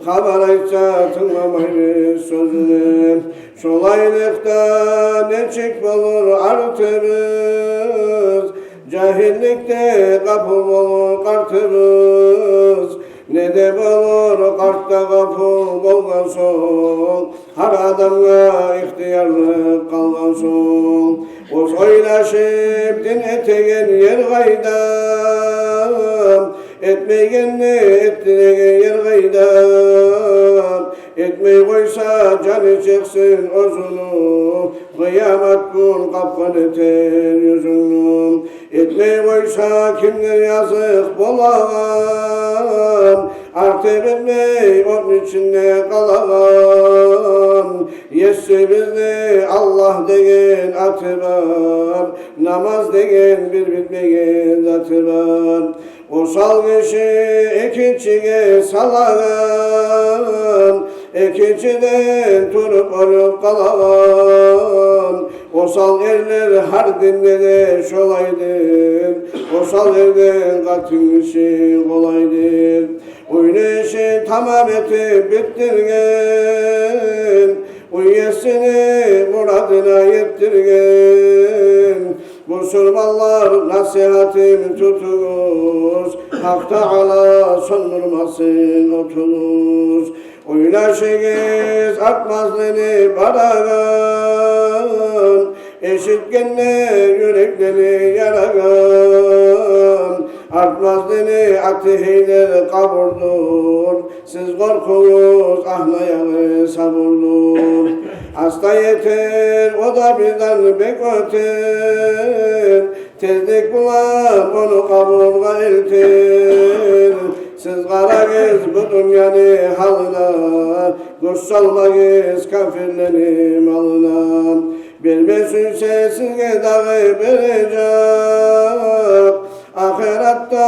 хабар айтса тынгламайбыз сёзюне. Шолайлыкъда нечик болур артыбыз, жагьилликде къапул болур къартыбыз. Не де болур, къарт да къапул болгъан сонг, гьар адамгъа ихтиярлыкъ къалгъан сонг. Оьз ойлашып дин этеген ер къайда, этмейгенни этдиреген ер къайда? Этмей къойса, жаны чыкъсын оьзюню, къыямат гюн къапгъан этер юзюнгню. Этмей къойса, кимдир языкъ болагъан, арты битмей отну ичинде къалагъан? Есибизни Аллагь деген аты бар, намаз деген бир битмеген заты бар. Осал гиши экинчиге салагъан, экинчиден туруп оьлюп къалагъан. Осал эрлер гьар динде де шолайдыр, осал эрден къатын гиши къолайдыр. Уьйню ишин тамам этип битдирген, уьй есини мурадына етдирген. Бусурманлар, насигьатым тутугъуз, Гьакъ Таала сёндюрмесин отугъуз. Ойлашыгъыз, артмазлыны барагъан, эшитгенде юреклени ярагъан. Артмазлыны аты Гьейдер Къабурдур. Сиз къоркъугъуз, агьнаягъы сабурдур. Аста етер о да биздан бек оьтер, тезлик булан ону къабургъа элтер. Сиз къарагъыз бу дюньяны гьалына, гёз салмагъыз капирлени малына. Берме сюйсе, сизге дагъы бережек, ахыратда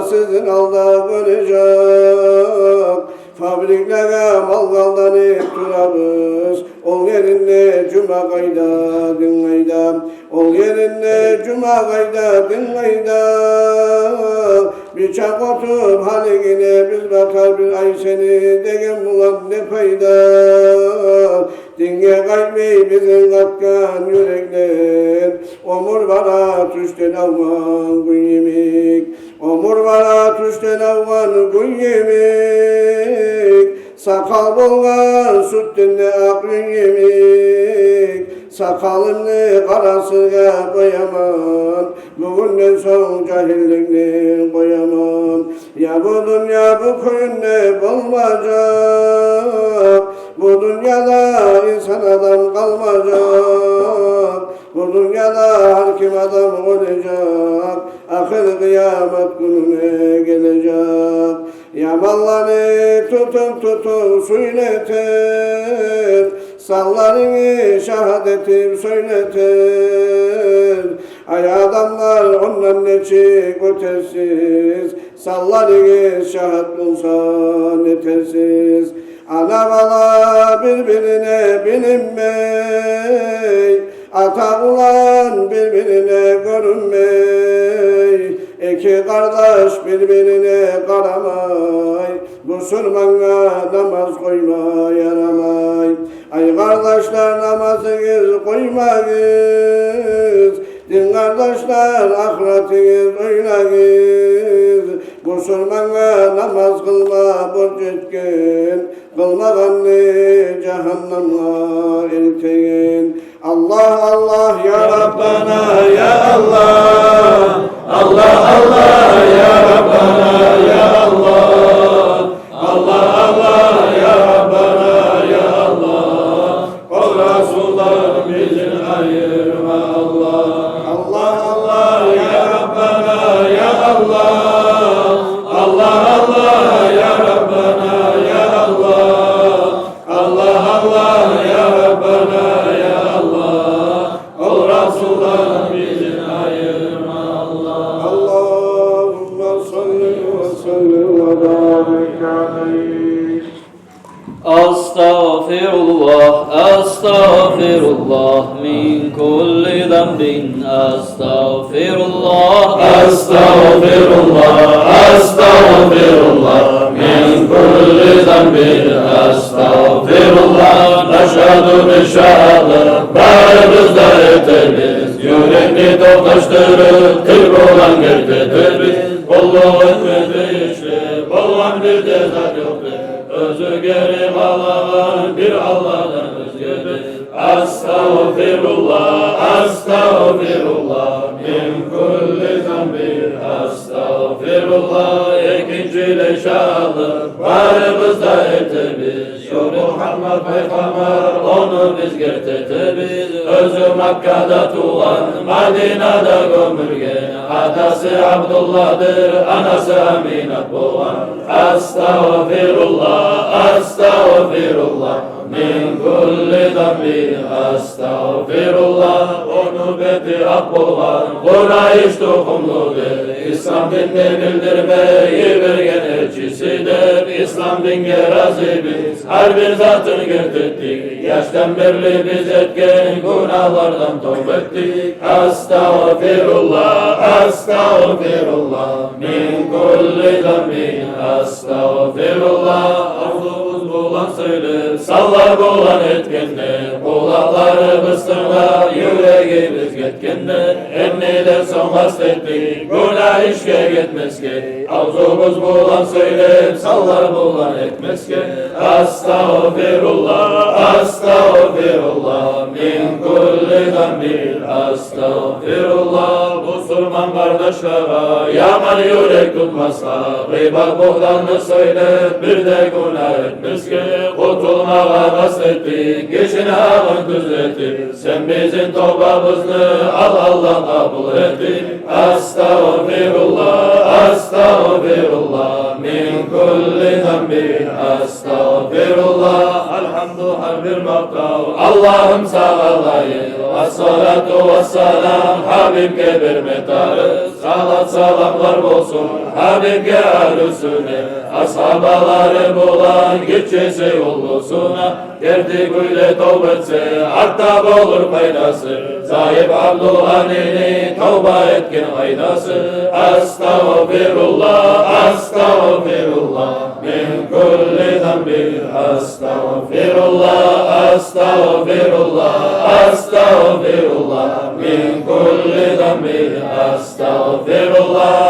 сизин алда гёрежек. Фабриклеге мал къалданып турабыз, ол еринде жума къайда, дин къайда? Ол еринде жума къайда, дин къайда? Бичакъ отуп гьалигине биз батар, бир ай сени деген булан не пайда? Динге къайтмай бизин къатгъан юреклер, оьмюр бара тюшден авгъан гюн йимик. Оьмюр бара тюшден авгъан гюн йимик. Сакъал болгъан сютден де акъ юн йимик. Сакъалымны къарасызгъа къояман, бугюнден сонг жагьилликни къояман. Я бу дюнья бу кюйде болмажакъ, бу дюньяда инсан адам къалмажакъ. Бу дюньяда гьар ким адам оьлежек, ахыр къыямат гюнюне гележек. Яманланы тутуп-тутуп сюйретер, санларынгны шагьат этип сёйлетер. Ай адамлар, ондан нечик оьтерсиз? Санларыгъыз шагьат болса, нетерсиз? Ана-бала бир-бирине билинмей, ата-улан бир-бирине гёрюнмей, эки къардаш бир-бирине къарамай, бусурмангъа намаз къойма ярамай. Ай къардашлар, намазыгъыз къоймагъыз, дин къардашлар, ахыратыгъыз ойлагъыз. Бусурмангъа намаз къылма борч этген, къылмагъанны жагьаннамгъа элтеген. Аллагь, Аллагь, я Раббана, я Аллагь. Аллагь, Аллагь, я Раббана, я Аллагь. Аллагь, Аллагь, я Раббана, я Аллагь. Къол астындан бизин айырма, Аллагь. Аллагь, Аллагь, я Раббана, я Аллагь. Аллагь, Аллагь, я Раббана, я Аллагь. Аллагь, Аллагь, я Раббана, я Аллагь. Къол астындан бизин айырма, Аллагь. اللهم صل وسلم وبارك عليه. أستغفر الله، أستغفر الله من كل ذنب، أستغفر الله، أستغفر الله، أستغفر الله من كل ذنب، أستغفر الله. Нашгьаду, биз шагьатлыкъ барыбыз да этебиз, юрекни токъташдырып, тил булан герт этебиз. Къуллукъ этме тийишли болгъан бир де зат ёкъ деп, оьзюне гери къалагъан бир Аллагьдан оьзге де. أستغفر الله، أستغفر الله من كل ذنب، أستغفر الله. Экинчилей шагьатлыкъ барыбыз да этебиз, ё Мугьаммат пайхаммар, ону биз герт этебиз. Оьзю Маккада тувгъан, Мадинада гёмюлген, атасы Абдуллагьдыр, анасы Аминат болгъан. أستغفر الله، أستغفر الله من كل ذنب، أستغفر الله. Ону бети акъ болгъан, Къурайыш тухумлу деп, ислам динни билдирме йиберген элчиси деп. Ислам динге рази биз, гьар бир затын герт этдик. Яшдан берли биз этген гюнагьлардан товба этдик. أستغفر الله، أستغفر الله من كل ذنب، أستغفر الله. Авзубуз булан сёйлеп, санлар булан этгенде, къулакъларыбыз тынглап, юрегибиз гетгенде, эндиден сонг къаст этдик гюнагь ишге гетмесге. Авзубуз булан сёйлеп, санлар булан этмесге. أستغفر الله، أستغفر الله من كل ذنب، أستغفر الله. Бусурман къардашлагъа яман юрек тутмасгъа, гъыйбат, бугьтанны сёйлеп, бир де гюнагь этмесге. Къутулмагъа къаст этдик, гишини гьакъын тюзетип, сен бизин товбабызны ал, Аллагь, къабул этип. أستغفر الله، أستغفر الله من كل ذنب، أستغفر الله. Алгьамду, гьар бир макътав, Аллагьым, сагъа лайыкъ. Ассалату вассалам гьабибге берме тарыкъ. Салат саламлар болсун гьабибге, агьлюсюне, асгьабалары булан, гиччиси уллусуна. Герти кюйде товба этсе, артда болур пайдасы, Заип Абдулгъанини товба этген къайдасы. أستغفر الله، أستغفر الله من كل ذنب، أستغفر الله، أستغفر الله، أستغفر الله من كل ذنب، أستغفر الله،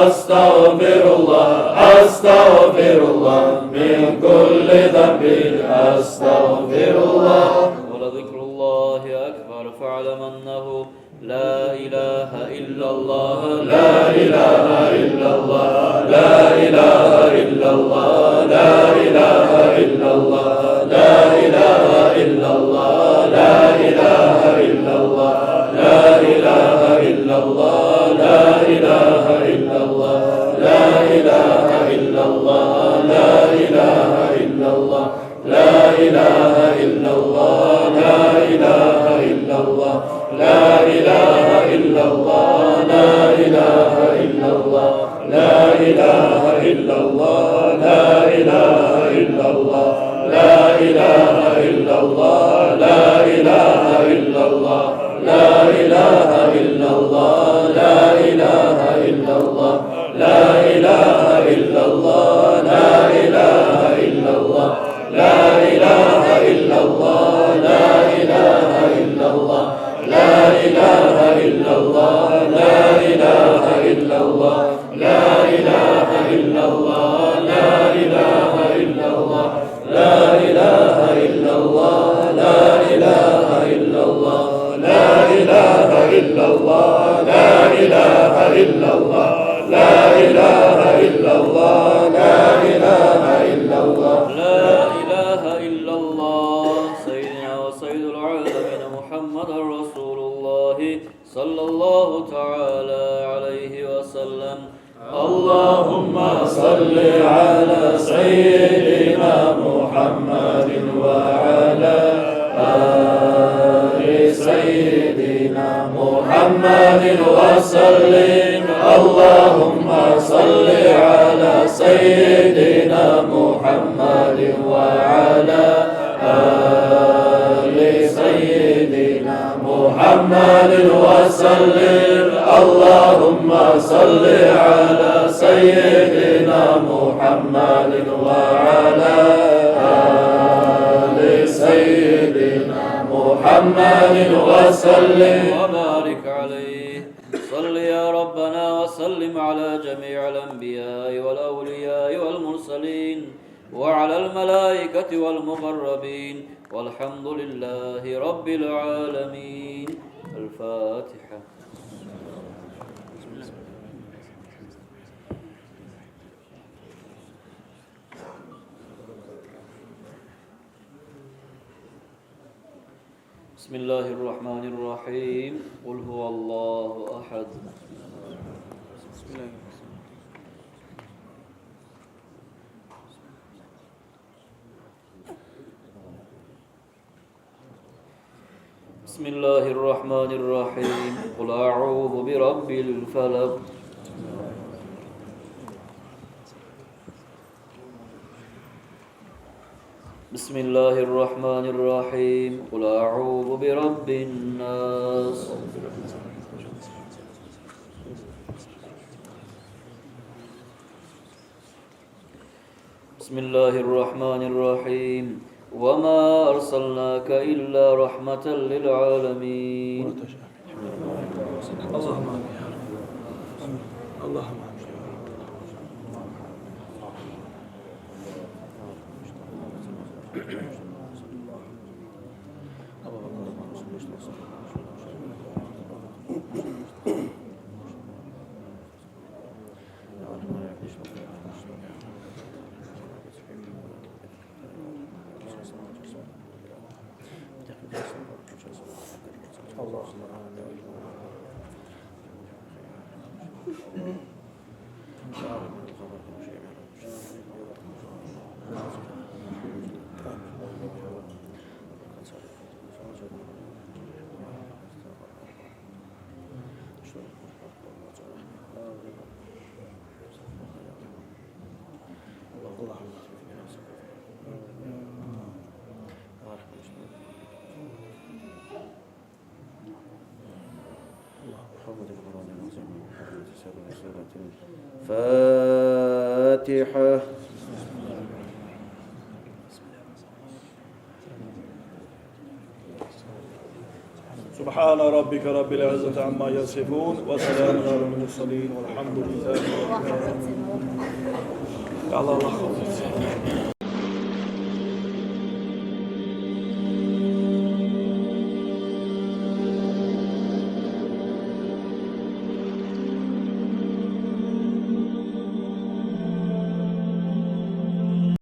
أستغفر الله، أستغفر الله من كل ذنب، أستغفر الله. ولذكر الله أكبر، فاعلم أنه لا إله إلا الله، لا إله إلا الله، لا إله إلا الله، لا إله إلا الله، لا إله إلا الله، لا إله إلا الله، لا إله إلا الله، لا إله إلا الله، لا إله إلا الله، لا إله إلا الله. لا إله إلا الله، لا إله إلا الله، لا إله إلا الله، لا إله إلا الله، لا إله إله إلا الله، لا إله إلا الله، لا إله إلا الله، لا إله إلا الله، لا إله إلا الله، لا إله إلا الله، لا إله إلا الله، لا إله إلا الله، لا إله إلا الله، لا إله إلا الله، لا إله إلا الله، لا إله إلا الله، لا إله إلا الله، لا إله إلا الله، لا إله إلا الله، لا إله إلا الله، لا إله إلا الله، لا إله إلا الله، لا إله إلا الله، لا إله إلا الله. لا إله إلا الله، سيدنا وسيد العالمين محمد رسول الله صلى الله تعالى عليه وسلم. اللهم صل على سيدنا محمد وعلى آل سيدنا محمد وسلم. اللهم صل على سيدنا محمد وعلى آل سيدنا محمد وسلم. اللهم صل على سيدنا محمد وعلى آل سيدنا محمد وسلم. وبارك عليه. صل يا ربنا وسلم على جميع الأنبياء والأولياء والمرسلين وعلى الملائكة والمقربين والحمد لله رب العالمين. الفاتحة. بسم الله الرحمن الرحيم. قل هو الله أحد. بسم الله الرحمن الرحيم. قل أعوذ برب الفلق. بسم الله الرحمن الرحيم. قل أعوذ برب الناس. بسم الله الرحمن الرحيم. وما أرسلناك إلا رحمة للعالمين. اللهم آمين يا رب. اللهم آمين يا رب. فاتحة. سبحان ربك رب العزة عما يصفون، وسلام على المرسلين، والحمد لله رب العالمين. يا الله، الله خير.